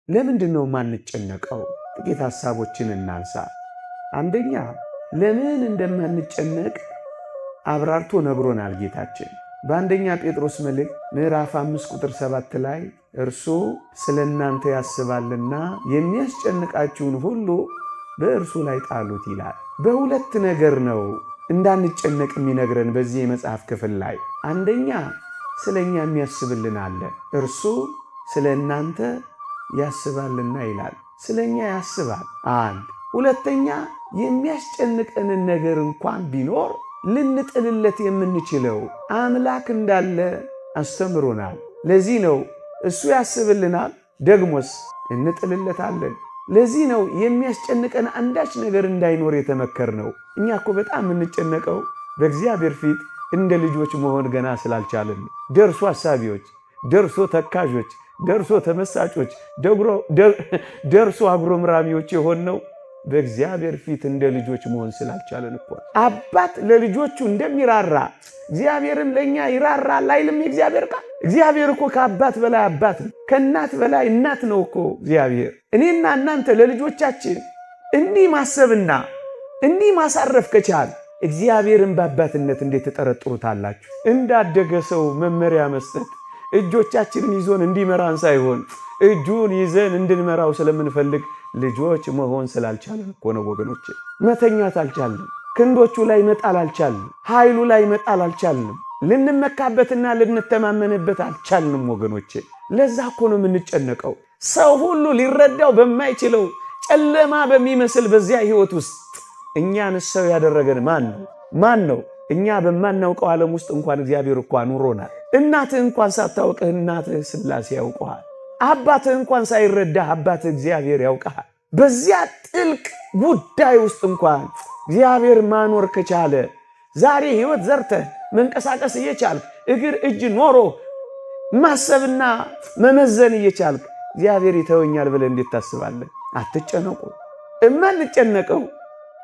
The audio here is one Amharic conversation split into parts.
ለምንድን ነው የማንጨነቀው? ጥቂት ሐሳቦችን እናንሳ። አንደኛ፣ ለምን እንደማንጨነቅ አብራርቶ ነግሮናል ጌታችን። በአንደኛ ጴጥሮስ መልእክት ምዕራፍ 5 ቁጥር 7 ላይ እርሱ ስለ እናንተ ያስባልና የሚያስጨንቃችሁን ሁሉ በእርሱ ላይ ጣሉት ይላል። በሁለት ነገር ነው እንዳንጨነቅ የሚነግረን በዚህ የመጽሐፍ ክፍል ላይ። አንደኛ፣ ስለ እኛ የሚያስብልን አለ። እርሱ ስለ እናንተ ያስባልና ይላል። ስለ እኛ ያስባል። አንድ። ሁለተኛ፣ የሚያስጨንቀንን ነገር እንኳን ቢኖር ልንጥልለት የምንችለው አምላክ እንዳለ አስተምሮናል። ለዚህ ነው እሱ ያስብልናል፣ ደግሞስ እንጥልለታለን። ለዚህ ነው የሚያስጨንቀን አንዳች ነገር እንዳይኖር የተመከርነው። እኛ እኮ በጣም የምንጨነቀው በእግዚአብሔር ፊት እንደ ልጆች መሆን ገና ስላልቻልን፣ ደርሶ አሳቢዎች፣ ደርሶ ተካዦች፣ ደርሶ ተመሳጮች፣ ደርሶ አጉረምራሚዎች የሆንነው በእግዚአብሔር ፊት እንደ ልጆች መሆን ስላልቻለን እኮ። አባት ለልጆቹ እንደሚራራ እግዚአብሔርም ለእኛ ይራራል አይልም የእግዚአብሔር ቃል? እግዚአብሔር እኮ ከአባት በላይ አባት ነው፣ ከእናት በላይ እናት ነው እኮ እግዚአብሔር። እኔና እናንተ ለልጆቻችን እንዲህ ማሰብና እንዲህ ማሳረፍ ከቻል እግዚአብሔርን በአባትነት እንዴት ትጠረጥሩታላችሁ? እንዳደገ ሰው መመሪያ መስጠት እጆቻችንን ይዞን እንዲመራን ሳይሆን እጁን ይዘን እንድንመራው ስለምንፈልግ ልጆች መሆን ስላልቻለን እኮ ነው ወገኖች። መተኛት አልቻልንም። ክንዶቹ ላይ መጣል አልቻልንም። ኃይሉ ላይ መጣል አልቻልንም። ልንመካበትና ልንተማመንበት አልቻልንም ወገኖቼ። ለዛ እኮ ነው የምንጨነቀው። ሰው ሁሉ ሊረዳው በማይችለው ጨለማ በሚመስል በዚያ ሕይወት ውስጥ እኛን ሰው ያደረገን ማን ነው? ማን ነው? እኛ በማናውቀው ዓለም ውስጥ እንኳን እግዚአብሔር እኮ አኑሮናል። እናትህ እንኳን ሳታውቅህ እናትህ ሥላሴ ያውቀሃል። አባትህ እንኳን ሳይረዳህ አባትህ እግዚአብሔር ያውቀሃል። በዚያ ጥልቅ ጉዳይ ውስጥ እንኳን እግዚአብሔር ማኖር ከቻለ፣ ዛሬ ሕይወት ዘርተህ መንቀሳቀስ እየቻልክ፣ እግር እጅ ኖሮ ማሰብና መመዘን እየቻልክ እግዚአብሔር ይተወኛል ብለህ እንዴት ታስባለህ? አትጨነቁ። እማንጨነቀው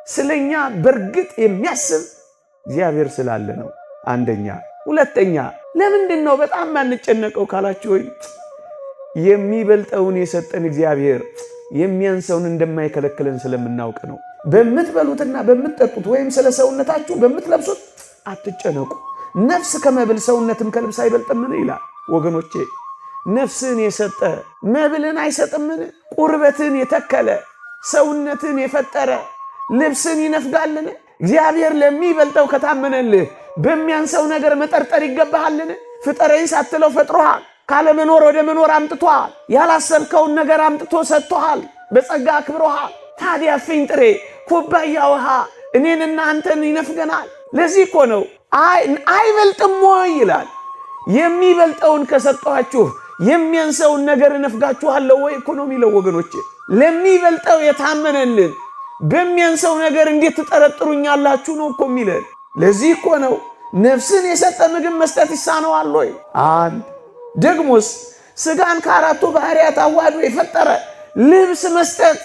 ስለኛ በእርግጥ የሚያስብ እግዚአብሔር ስላለ ነው። አንደኛ። ሁለተኛ፣ ለምንድን ነው በጣም ማንጨነቀው ካላችሁ ወይ የሚበልጠውን የሰጠን እግዚአብሔር የሚያንሰውን እንደማይከለክለን ስለምናውቅ ነው። በምትበሉትና በምትጠጡት ወይም ስለ ሰውነታችሁ በምትለብሱት አትጨነቁ። ነፍስ ከመብል ሰውነትም ከልብስ አይበልጥምን ይላል። ወገኖቼ፣ ነፍስን የሰጠ መብልን አይሰጥምን? ቁርበትን የተከለ፣ ሰውነትን የፈጠረ ልብስን ይነፍጋልን? እግዚአብሔር ለሚበልጠው ከታመነልህ በሚያንሰው ነገር መጠርጠር ይገባሃልን? ፍጠረኝ ሳትለው ፈጥሮሃል። ካለመኖር ወደ መኖር አምጥቶሃል። ያላሰብከውን ነገር አምጥቶ ሰጥቶሃል። በጸጋ አክብሮሃል። ታዲያ ፊንጥሬ ኩባያ ውሃ እኔንና አንተን ይነፍገናል? ለዚህ እኮ ነው አይበልጥም ወይ ይላል። የሚበልጠውን ከሰጠኋችሁ የሚያንሰውን ነገር እነፍጋችኋለሁ ወይ እኮ ነው የሚለው ወገኖቼ። ለሚበልጠው የታመነልን በሚያንሰው ነገር እንዴት ትጠረጥሩኛላችሁ ነው እኮ የሚለን። ለዚህ እኮ ነው ነፍስን የሰጠ ምግብ መስጠት ይሳነዋል ወይ? አንድ። ደግሞስ ስጋን ከአራቱ ባህሪያት አዋህዶ የፈጠረ ልብስ መስጠት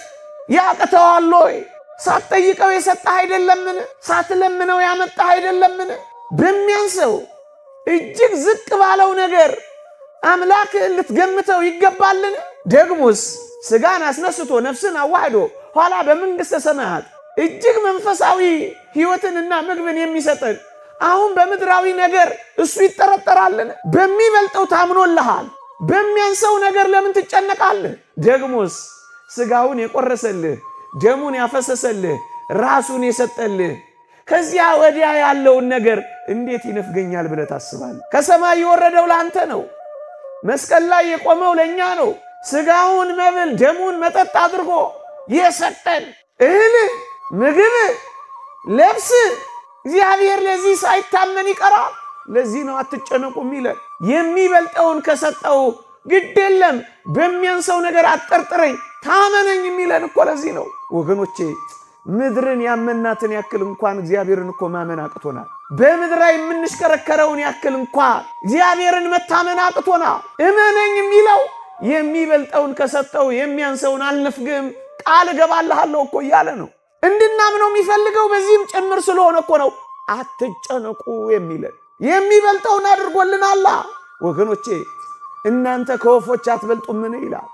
ያቅተዋል ወይ? ሳትጠይቀው የሰጠህ አይደለምን? ሳትለምነው ያመጣህ አይደለምን? በሚያንሰው እጅግ ዝቅ ባለው ነገር አምላክህን ልትገምተው ይገባልን? ደግሞስ ስጋን አስነስቶ ነፍስን አዋህዶ ኋላ በመንግሥተ ሰማያት እጅግ መንፈሳዊ ሕይወትንና ምግብን የሚሰጠን አሁን በምድራዊ ነገር እሱ ይጠረጠራልን? በሚበልጠው ታምኖልሃል። በሚያንሰው ነገር ለምን ትጨነቃለህ? ደግሞስ ስጋውን የቆረሰልህ፣ ደሙን ያፈሰሰልህ፣ ራሱን የሰጠልህ ከዚያ ወዲያ ያለውን ነገር እንዴት ይነፍገኛል ብለህ ታስባለህ? ከሰማይ የወረደው ለአንተ ነው። መስቀል ላይ የቆመው ለእኛ ነው። ስጋውን መብል ደሙን መጠጥ አድርጎ የሰጠን እህል፣ ምግብ፣ ልብስ እግዚአብሔር ለዚህ ሳይታመን ይቀራል? ለዚህ ነው አትጨነቁ የሚለን። የሚበልጠውን ከሰጠው ግድ የለም በሚያንሰው ነገር አትጠርጥረኝ፣ ታመነኝ የሚለን እኮ ለዚህ ነው ወገኖቼ። ምድርን ያመናትን ያክል እንኳን እግዚአብሔርን እኮ ማመን አቅቶናል። በምድር ላይ የምንሽከረከረውን ያክል እንኳን እግዚአብሔርን መታመን አቅቶናል። እመነኝ የሚለው የሚበልጠውን ከሰጠው የሚያንሰውን አልነፍግም፣ ቃል እገባልሃለሁ እኮ እያለ ነው። እንድናምነው የሚፈልገው በዚህም ጭምር ስለሆነ እኮ ነው አትጨነቁ የሚለን። የሚበልጠውን አድርጎልናላ ወገኖቼ። እናንተ ከወፎች አትበልጡምን ይላል።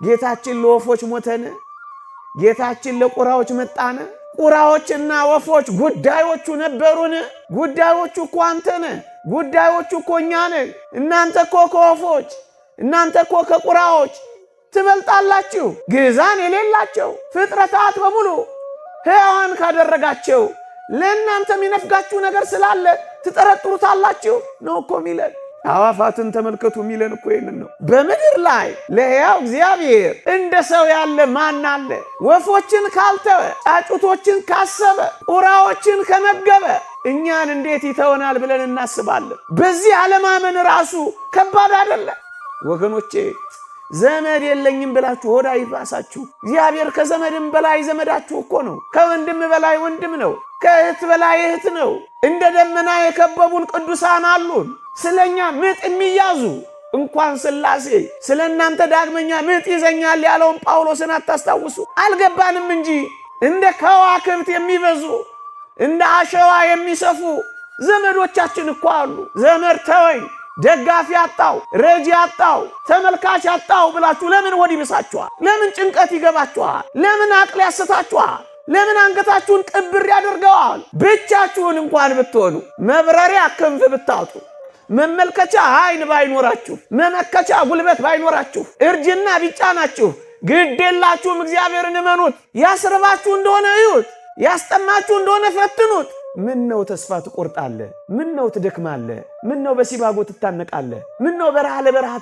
ጌታችን ለወፎች ሞተን? ጌታችን ለቁራዎች መጣን? ቁራዎችና ወፎች ጉዳዮቹ ነበሩን? ጉዳዮቹ እኮ አንተ ነህ። ጉዳዮቹ እኮ እኛ ነን። እናንተ እኮ ከወፎች፣ እናንተ እኮ ከቁራዎች ትበልጣላችሁ። ግዛን የሌላቸው ፍጥረታት በሙሉ ሕያዋን ካደረጋቸው ለእናንተ የሚነፍጋችሁ ነገር ስላለ ትጠረጥሩታላችሁ ነው እኮ ሚለን። አዕዋፋትን ተመልከቱ የሚለን እኮ ይህንን ነው። በምድር ላይ ለሕያው እግዚአብሔር እንደ ሰው ያለ ማን አለ? ወፎችን ካልተወ፣ ጫጩቶችን ካሰበ፣ ቁራዎችን ከመገበ እኛን እንዴት ይተወናል ብለን እናስባለን። በዚህ አለማመን ራሱ ከባድ አይደለ ወገኖቼ? ዘመድ የለኝም ብላችሁ ሆዳ ይባሳችሁ። እግዚአብሔር ከዘመድም በላይ ዘመዳችሁ እኮ ነው። ከወንድም በላይ ወንድም ነው። ከእህት በላይ እህት ነው። እንደ ደመና የከበቡን ቅዱሳን አሉን። ስለኛ ምጥ የሚያዙ እንኳን ሥላሴ ስለ እናንተ ዳግመኛ ምጥ ይዘኛል ያለውን ጳውሎስን አታስታውሱ? አልገባንም እንጂ እንደ ከዋክብት የሚበዙ እንደ አሸዋ የሚሰፉ ዘመዶቻችን እኮ አሉ። ዘመድ ተወኝ፣ ደጋፊ አጣው፣ ረጂ አጣው፣ ተመልካች አጣው ብላችሁ ለምን ሆድ ይብሳችኋል? ለምን ጭንቀት ይገባችኋል? ለምን አቅል ያስታችኋል? ለምን አንገታችሁን ቅብር ያደርገዋል? ብቻችሁን እንኳን ብትሆኑ መብረሪያ ክንፍ ብታጡ፣ መመልከቻ ዓይን ባይኖራችሁ፣ መመከቻ ጉልበት ባይኖራችሁ፣ እርጅና ቢጫናችሁ፣ ግድ የላችሁም። እግዚአብሔርን እመኑት። ያስርባችሁ እንደሆነ እዩት። ያስጠማችሁ እንደሆነ ፈትኑት። ምን ነው ተስፋ ትቆርጣለህ? ምን ነው ትደክማለህ? ምን ነው በሲባጎ ትታነቃለህ? ምን ነው በረሃ ለበረሃ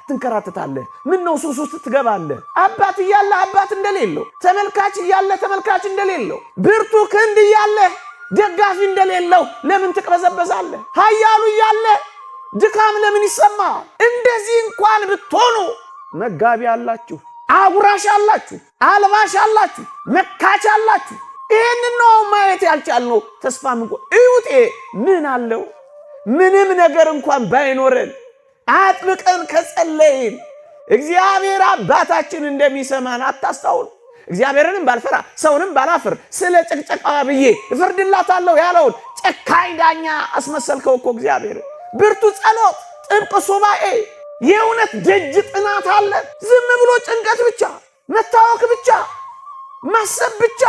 ትንከራተታለህ? ምን ነው ሱስ ውስጥ ትገባለህ? አባት እያለ አባት እንደሌለው፣ ተመልካች እያለ ተመልካች እንደሌለው፣ ብርቱ ክንድ እያለ ደጋፊ እንደሌለው ለምን ትቅበዘበዛለህ? ኃያሉ እያለ ድካም ለምን ይሰማል? እንደዚህ እንኳን ብትሆኑ መጋቢ አላችሁ፣ አጉራሽ አላችሁ፣ አልባሽ አላችሁ፣ መካች አላችሁ። ይህንን ነው ማየት ያልቻልነው። ተስፋ ምንቆ እዩጤ ምን አለው? ምንም ነገር እንኳን ባይኖረን አጥብቀን ከጸለይን እግዚአብሔር አባታችን እንደሚሰማን አታስታውሉ። እግዚአብሔርንም ባልፈራ ሰውንም ባላፍር ስለ ጭቅጨቃዋ ብዬ እፈርድላታለሁ ያለውን ጨካኝ ዳኛ አስመሰልከው እኮ እግዚአብሔር። ብርቱ ጸሎት፣ ጥብቅ ሱባኤ፣ የእውነት ደጅ ጥናት አለ። ዝም ብሎ ጭንቀት ብቻ፣ መታወክ ብቻ፣ ማሰብ ብቻ፣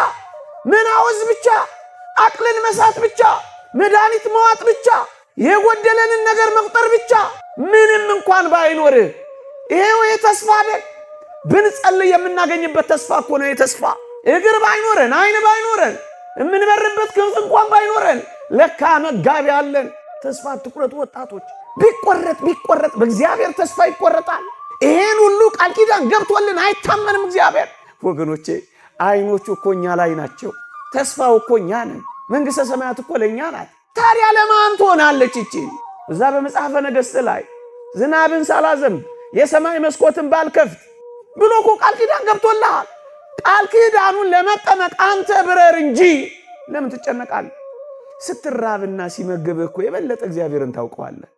መናወዝ ብቻ፣ አቅልን መሳት ብቻ፣ መድኃኒት መዋጥ ብቻ፣ የጎደለንን ነገር መቁጠር ብቻ፣ ምንም እንኳን ባይኖርህ ይሄው የተስፋ አይደል? ብንጸልይ የምናገኝበት ተስፋ እኮ ነው። የተስፋ እግር ባይኖረን ዓይን ባይኖረን የምንበርበት ክንፍ እንኳን ባይኖረን ለካ መጋቢ አለን። ተስፋ አትቁረጡ ወጣቶች። ቢቆረጥ ቢቆረጥ በእግዚአብሔር ተስፋ ይቆረጣል። ይሄን ሁሉ ቃል ኪዳን ገብቶልን አይታመንም እግዚአብሔር። ወገኖቼ ዓይኖቹ እኮ እኛ ላይ ናቸው። ተስፋው እኮ እኛ ነን። መንግሥተ ሰማያት እኮ ለእኛ ናት። ታዲያ ለማን ትሆናለች ይቺ? እዛ በመጽሐፈ ነገሥት ላይ ዝናብን ሳላዘንብ የሰማይ መስኮትን ባልከፍት ብሎ እኮ ቃል ኪዳን ገብቶልሃል። ቃል ኪዳኑን ለመጠመቅ አንተ ብረር እንጂ ለምን ትጨነቃለህ? ስትራብና ሲመግብህ እኮ የበለጠ እግዚአብሔርን ታውቀዋለህ።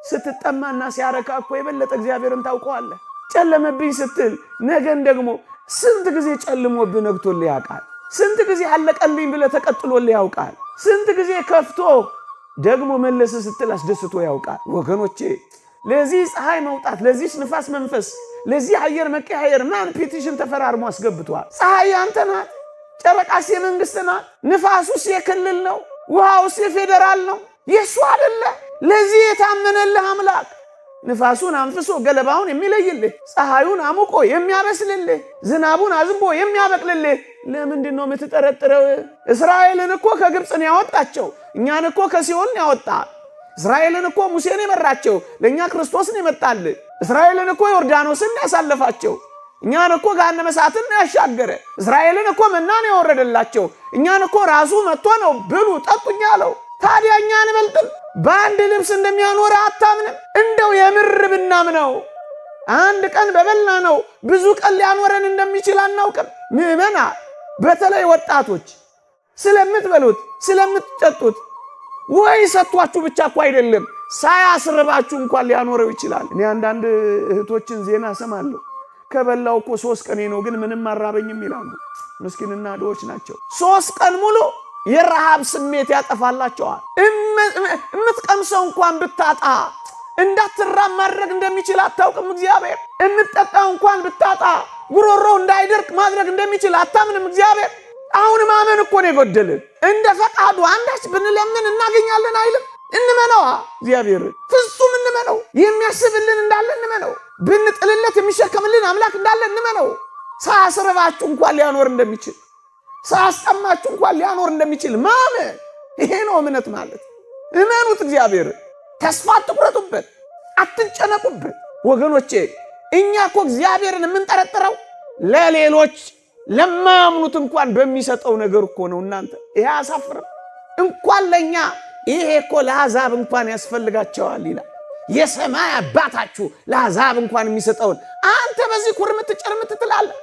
ስትጠማና ሲያረካ እኮ የበለጠ እግዚአብሔርን ታውቀዋለህ። ጨለመብኝ ስትል ነገን ደግሞ ስንት ጊዜ ጨልሞብህ ነግቶልህ ያውቃል? ስንት ጊዜ አለቀልኝ ብለህ ተቀጥሎልህ ያውቃል? ስንት ጊዜ ከፍቶ ደግሞ መለስ ስትል አስደስቶ ያውቃል? ወገኖቼ ለዚህ ፀሐይ መውጣት፣ ለዚህ ንፋስ መንፈስ፣ ለዚህ አየር መቀያየር ማን petition ተፈራርሞ አስገብቷል? ፀሐይ ያንተ ናት። ጨረቃስ የመንግስት ናት። ንፋሱስ የክልል ነው። ውሃውስ የፌዴራል ነው። የእሱ አደለ። ለዚህ የታመነልህ አምላክ ንፋሱን አንፍሶ ገለባውን የሚለይልህ፣ ፀሐዩን አሙቆ የሚያበስልልህ፣ ዝናቡን አዝንቦ የሚያበቅልልህ ለምንድን ነው የምትጠረጥረው? እስራኤልን እኮ ከግብፅን ያወጣቸው እኛን እኮ ከሲኦልን ያወጣ። እስራኤልን እኮ ሙሴን የመራቸው ለእኛ ክርስቶስን የመጣል። እስራኤልን እኮ ዮርዳኖስን ያሳለፋቸው እኛን እኮ ገሃነመ እሳትን ያሻገረ። እስራኤልን እኮ መናን ያወረደላቸው እኛን እኮ ራሱ መጥቶ ነው ብሉ ጠጡኝ አለው። ታዲያ እኛ አንበልጥም? በአንድ ልብስ እንደሚያኖረ አታምንም? እንደው የምር ብናምነው አንድ ቀን በበላ ነው ብዙ ቀን ሊያኖረን እንደሚችል አናውቅም። ምዕመና፣ በተለይ ወጣቶች ስለምትበሉት ስለምትጠጡት ወይ ሰጥቷችሁ ብቻ እኮ አይደለም ሳያስርባችሁ እንኳን ሊያኖረው ይችላል። እኔ አንዳንድ እህቶችን ዜና እሰማለሁ። ከበላው እኮ 3 ቀኔ ነው ግን ምንም አራበኝም ይላሉ። ምስኪንና ድሆች ናቸው። 3 ቀን ሙሉ የረሃብ ስሜት ያጠፋላቸዋል። የምትቀምሰው እንኳን ብታጣ እንዳትራብ ማድረግ እንደሚችል አታውቅም እግዚአብሔር። የምትጠጣው እንኳን ብታጣ ጉሮሮ እንዳይደርቅ ማድረግ እንደሚችል አታምንም? እግዚአብሔር አሁን ማመን እኮ ነው የጎደልን። እንደ ፈቃዱ አንዳች ብንለምን እናገኛለን አይልም? እንመነዋ፣ እግዚአብሔር ፍጹም እንመነው። የሚያስብልን እንዳለ እንመነው። ብንጥልለት የሚሸከምልን አምላክ እንዳለ እንመነው። ሳያስርባችሁ እንኳን ሊያኖር እንደሚችል፣ ሳያስጠማችሁ እንኳን ሊያኖር እንደሚችል ማመን፣ ይሄ ነው እምነት ማለት። እመኑት እግዚአብሔር። ተስፋ አትቁረጡበት፣ አትጨነቁበት። ወገኖቼ፣ እኛ እኮ እግዚአብሔርን የምንጠረጥረው ለሌሎች ለማያምኑት እንኳን በሚሰጠው ነገር እኮ ነው። እናንተ ይሄ አያሳፍርም? እንኳን ለእኛ ይሄ እኮ ለአሕዛብ እንኳን ያስፈልጋቸዋል ይላል። የሰማይ አባታችሁ ለአሕዛብ እንኳን የሚሰጠውን አንተ በዚህ ኩርምት ጭርምት ትላለህ።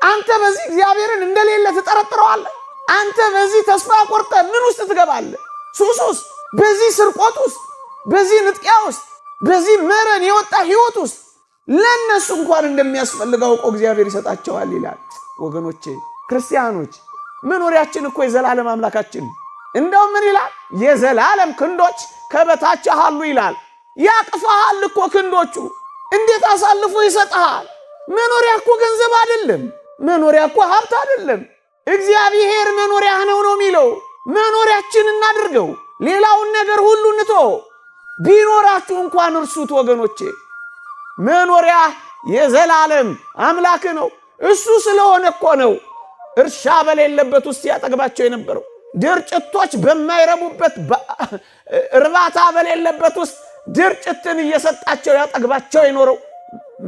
አንተ በዚህ እግዚአብሔርን እንደሌለ ትጠረጥረዋለህ። አንተ በዚህ ተስፋ ቆርጠህ ምን ውስጥ ትገባለህ? ሱስ ውስጥ፣ በዚህ ስርቆት ውስጥ፣ በዚህ ንጥቂያ ውስጥ፣ በዚህ መረን የወጣ ህይወት ውስጥ ለእነሱ እንኳን እንደሚያስፈልግ አውቆ እግዚአብሔር ይሰጣቸዋል ይላል። ወገኖቼ ክርስቲያኖች፣ መኖሪያችን እኮ የዘላለም አምላካችን። እንደው ምን ይላል? የዘላለም ክንዶች ከበታች አሉ ይላል። ያቅፈሃል እኮ ክንዶቹ። እንዴት አሳልፎ ይሰጥሃል? መኖሪያ እኮ ገንዘብ አይደለም። መኖሪያ እኮ ሀብት አይደለም። እግዚአብሔር መኖሪያህ ነው ነው የሚለው። መኖሪያችን እናድርገው። ሌላውን ነገር ሁሉ እንቶ ቢኖራችሁ እንኳን እርሱት ወገኖቼ። መኖሪያ የዘላለም አምላክ ነው። እሱ ስለሆነ እኮ ነው እርሻ በሌለበት ውስጥ ያጠግባቸው የነበረው። ድርጭቶች በማይረቡበት፣ እርባታ በሌለበት ውስጥ ድርጭትን እየሰጣቸው ያጠግባቸው የኖረው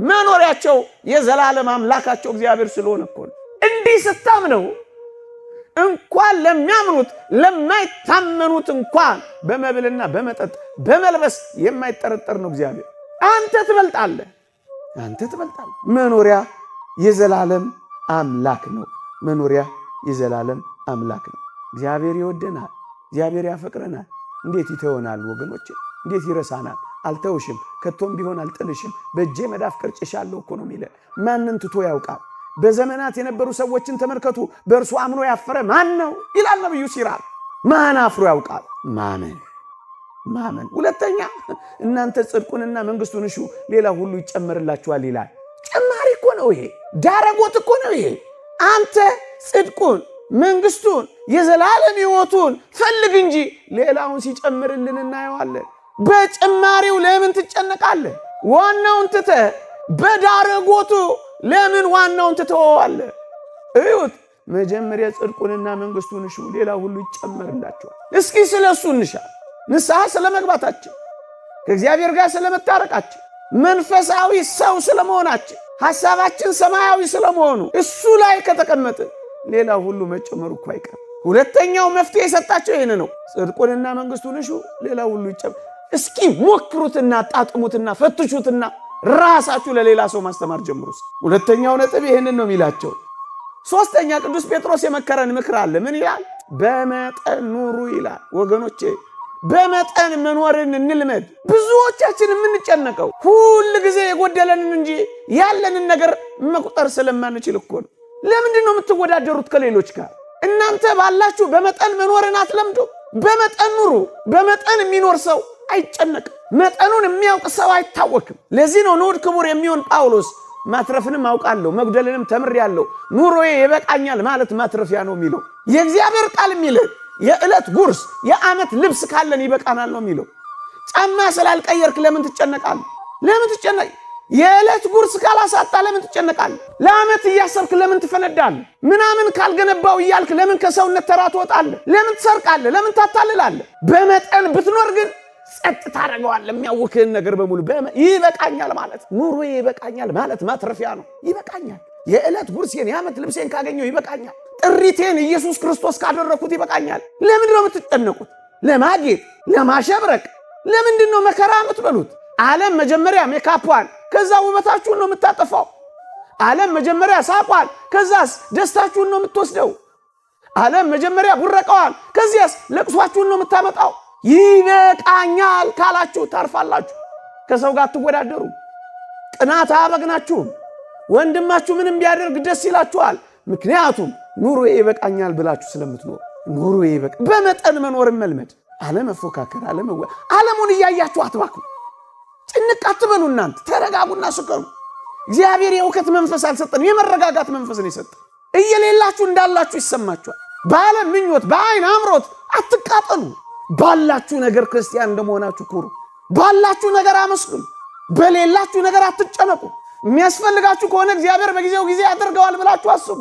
መኖሪያቸው የዘላለም አምላካቸው እግዚአብሔር ስለሆነ እኮ ነው። እንዲህ ስታምነው እንኳን ለሚያምኑት ለማይታመኑት እንኳን በመብልና በመጠጥ በመልበስ የማይጠረጠር ነው እግዚአብሔር። አንተ ትበልጣለህ፣ አንተ ትበልጣለህ። መኖሪያ የዘላለም አምላክ ነው። መኖሪያ የዘላለም አምላክ ነው። እግዚአብሔር ይወደናል። እግዚአብሔር ያፈቅረናል። እንዴት ይተወናል ወገኖች? እንዴት ይረሳናል? አልተውሽም፣ ከቶም ቢሆን አልጥልሽም፣ በእጄ መዳፍ ቀርጬሻለሁ እኮ ነው የሚለን። ማንን ትቶ ያውቃል? በዘመናት የነበሩ ሰዎችን ተመልከቱ። በእርሱ አምኖ ያፈረ ማን ነው ይላል ነብዩ ሲራክ። ማን አፍሮ ያውቃል? ማመን ማመን። ሁለተኛ እናንተ ጽድቁንና መንግስቱን እሹ፣ ሌላ ሁሉ ይጨመርላችኋል ይላል። ጭማሪ እኮ ነው ይሄ፣ ዳረጎት እኮ ነው ይሄ። አንተ ጽድቁን መንግስቱን የዘላለም ሕይወቱን ፈልግ እንጂ ሌላውን ሲጨምርልን እናየዋለን። በጭማሪው ለምን ትጨነቃለህ? ዋናውን ትተህ በዳረጎቱ ለምን ዋናውን ትተወዋለህ? እዩት። መጀመሪያ ጽድቁንና መንግስቱን እሹ፣ ሌላ ሁሉ ይጨመርላችኋል። እስኪ ስለ እሱ እንሻ። ንስሐ ስለመግባታችን፣ ከእግዚአብሔር ጋር ስለመታረቃችን፣ መንፈሳዊ ሰው ስለመሆናችን፣ ሐሳባችን ሰማያዊ ስለመሆኑ እሱ ላይ ከተቀመጥን ሌላ ሁሉ መጨመሩ እኮ አይቀርም። ሁለተኛው መፍትሄ የሰጣቸው ይህን ነው። ጽድቁንና መንግስቱን እሹ፣ ሌላ ሁሉ ይጨመር። እስኪ ሞክሩትና ጣጥሙትና ፈትሹትና ራሳችሁ ለሌላ ሰው ማስተማር ጀምሩ። ሁለተኛው ነጥብ ይህንን ነው የሚላቸው። ሶስተኛ ቅዱስ ጴጥሮስ የመከረን ምክር አለ። ምን ይላል? በመጠን ኑሩ ይላል። ወገኖቼ፣ በመጠን መኖርን እንልመድ። ብዙዎቻችን የምንጨነቀው ሁል ጊዜ የጎደለንን እንጂ ያለንን ነገር መቁጠር ስለማንችል እኮ ነው። ለምንድን ነው የምትወዳደሩት ከሌሎች ጋር? እናንተ ባላችሁ በመጠን መኖርን አትለምዱ። በመጠን ኑሩ። በመጠን የሚኖር ሰው አይጨነቅም። መጠኑን የሚያውቅ ሰው አይታወክም። ለዚህ ነው ንዑድ ክቡር የሚሆን ጳውሎስ ማትረፍንም አውቃለሁ መጉደልንም ተምሬአለሁ፣ ኑሮዬ ይበቃኛል ማለት ማትረፊያ ነው የሚለው። የእግዚአብሔር ቃል የሚልን የዕለት ጉርስ የዓመት ልብስ ካለን ይበቃናል ነው የሚለው። ጫማ ስላልቀየርክ ለምን ትጨነቃለህ? ለምን ትጨነቅ? የዕለት ጉርስ ካላሳጣ ለምን ትጨነቃለህ? ለዓመት እያሰብክ ለምን ትፈነዳለህ? ምናምን ካልገነባው እያልክ ለምን ከሰውነት ተራ ትወጣለህ? ለምን ትሰርቃለህ? ለምን ታታልላለህ? በመጠን ብትኖር ግን ጸጥ ታደርገዋለህ። የሚያውክህን ነገር በሙሉ ይበቃኛል ማለት፣ ኑሮዬ ይበቃኛል ማለት ማትረፊያ ነው። ይበቃኛል፣ የዕለት ጉርሴን የዓመት ልብሴን ካገኘው ይበቃኛል። ጥሪቴን ኢየሱስ ክርስቶስ ካደረግኩት ይበቃኛል። ለምንድን ነው የምትጨነቁት? ለማጌጥ ለማሸብረቅ ለምንድን ነው መከራ የምትበሉት? ዓለም መጀመሪያ ሜካፏን ከዛ ውበታችሁን ነው የምታጠፋው። ዓለም መጀመሪያ ሳቋን ከዛስ ደስታችሁን ነው የምትወስደው። ዓለም መጀመሪያ ቡረቀዋን ከዚያስ ለቅሷችሁን ነው የምታመጣው። ይበቃኛል ካላችሁ ታርፋላችሁ። ከሰው ጋር አትወዳደሩ። ቅናት አያበግናችሁም። ወንድማችሁ ምንም ቢያደርግ ደስ ይላችኋል። ምክንያቱም ኑሮዬ ይበቃኛል ብላችሁ ስለምትኖሩ። ኑሮዬ ይበቃ በመጠን መኖርን መልመድ፣ አለመፎካከር፣ ዓለሙን እያያችሁ አትባክኑ። ጭንቅ አትበሉ። እናንተ ተረጋጉና ስከሩ። እግዚአብሔር የእውከት መንፈስ አልሰጠንም፣ የመረጋጋት መንፈስ ነው የሰጠን። እየሌላችሁ እንዳላችሁ ይሰማችኋል። በዓለም ምኞት፣ በአይን አምሮት አትቃጠሉ። ባላችሁ ነገር ክርስቲያን እንደመሆናችሁ ኩሩ። ባላችሁ ነገር አመስግኑ። በሌላችሁ ነገር አትጨነቁ። የሚያስፈልጋችሁ ከሆነ እግዚአብሔር በጊዜው ጊዜ ያደርገዋል ብላችሁ አስቡ።